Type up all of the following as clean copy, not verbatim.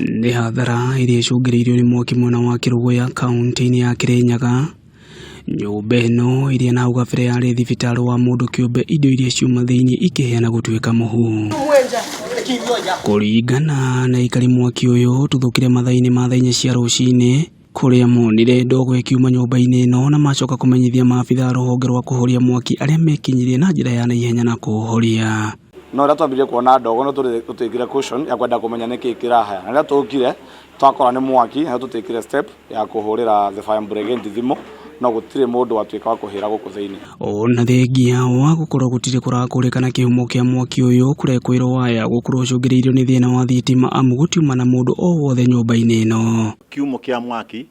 Nĩ hathara ĩrĩa ĩcũngĩrĩirio nĩ mwaki mwena wa Kĩrũgũya kaunti-inĩ ya Kĩrĩnyaga. Nyũmba ĩno ĩrĩa na hau kabere yarĩ thibitarĩ wa mũndũ kĩũmbe indo iria ciuma thĩinĩ ikĩhĩa na gũtuĩka mũhu. Kũringana na aikari mwaki ũyũ ũtuthũkire mathaa-inĩ ma thaa inya cia rũcinĩ kũrĩa monire ndogo ĩkiuma nyũmba-inĩ ĩno na macoka kũmenyithia maabitha a rũhonge rwa kũhoria mwaki arĩa mekinyirie na njĩra ya naihenya na kũũhoria. No rĩrĩa twambirie kuona ndogo nĩ tũtĩkire caution ya kwenda kũmenya nĩkĩ kĩrahaya. Na rĩrĩa tũkire twakora nĩ mwaki na tũtĩkire step ya kũhũrĩra the fire brigade thimũ no gũtirĩ mũndũ watuĩka wa kũhĩra gũkũ thĩinĩ. Ona thengia wa gũkorwo gũtirĩ kũrakũrĩkana kĩhumo kĩa mwaki ũyũ kũrekwĩrwo waya gũkorwo ũcũngĩrĩirio nĩ thĩna wa thitima amu gũtiuma na mũndũ o wothe nyũmba-inĩ ĩno. Kiumo kĩa mwaki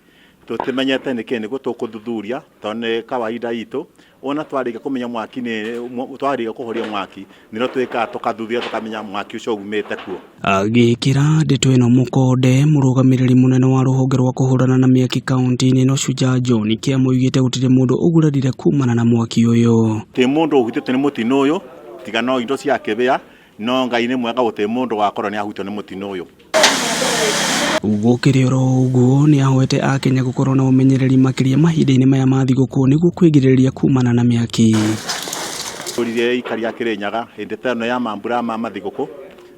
tũtimenyete nĩkĩ nĩguo tũkũthuthuria tondũ nĩ kawaida itũ wona twarĩkia kũmenya mwaki nĩ twarĩkia kũhoria mwaki nĩrĩo twĩkaga tũkathuthuria tũkamenya mwaki ũcio umĩte kuo. Agĩkĩra ndeto ĩno mũkonde, mũrũgamĩrĩri mũnene wa rũhonge rwa kũhũrana na mĩaki kaunti-inĩ ĩno Shujaa John Kĩama oigĩte gũtirĩ mũndũ ũgurarire kumana na mwaki ũyũ. Ti mũndũ ũhutĩtio nĩ mũtino ũyũ tiga no indo ciakĩhĩa no Ngai nĩ mwega gũtirĩ mũndũ wakorwo nĩ ahutio nĩ mũtino ũyũ. Gũkĩrĩ oro ũguo nĩ ahoete akenya gũkorwo na ũmenyereri makĩria mahinda-inĩ maya ma thigũkũ nĩguo kwĩgirĩrĩria kumana na mĩaki. Tũririe aikari a Kĩrĩnyaga hĩndĩ ta ĩno ya mambura ma mathigũkũ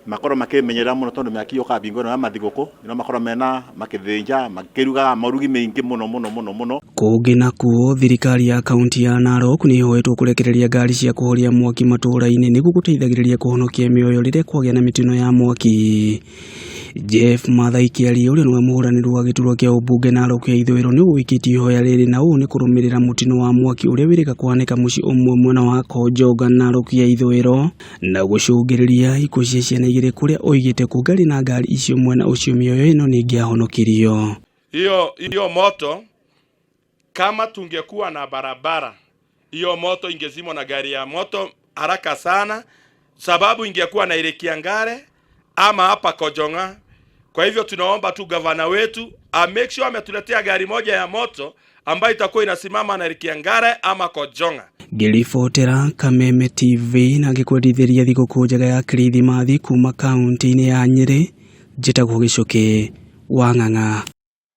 makorwo makĩmenyerera mũno tondũ mĩaki yũkaga bingo ĩno ya mathigũkũ no makorwo mena makĩthĩnja makĩrugaga marugi maingĩ mũno mũno mũno mũno. Kũngĩ nakuo thirikari ya kaunti ya Narok nĩ ĩhoetwo kũrekereria ngari cia kũhoria mwaki matũũra-inĩ nĩguo gũteithagĩrĩria kũhonokia mĩoyo rĩrĩa kwagĩa na mĩtino ya mwaki. Jeff Maathai Kĩaria ũrĩa nĩwe mũhũranĩri wa gĩturwa kĩa ũmbunge Narok ya ithũĩro nĩ ũikĩtie ihoya rĩrĩ na ũũ nĩ kũrũmĩrĩra mũtino wa mwaki ũrĩa wĩrĩga kũhanĩka mũciĩ ũmwe mwena wa Konjonga Narok ya ithũĩro na gũcũngĩrĩria ikuũ cia ciana igĩrĩ kũrĩa oigĩte kũngarĩ na ngari icio mwena ũcio mĩoyo ĩno nĩ ĩngĩahonokirio. Hiyo hiyo moto kama tungekuwa na barabara, hiyo moto ingezimwa na gari ya moto haraka sana, sababu ingekuwa na Ngare ama hapa Kojonga. Kwa hivyo tunaomba tu gavana wetu a make sure ametuletea gari moja ya moto ambayo itakuwa inasimama na Ngare ama Kojonga. Ngĩribotera Kameme TV na ngĩkwendithĩria thigũkũ njega ya Kirithimathi kuma kaunti-inĩ ya Nyĩrĩ, njĩtagwo Gĩcũkĩ wa Ng'ang'a.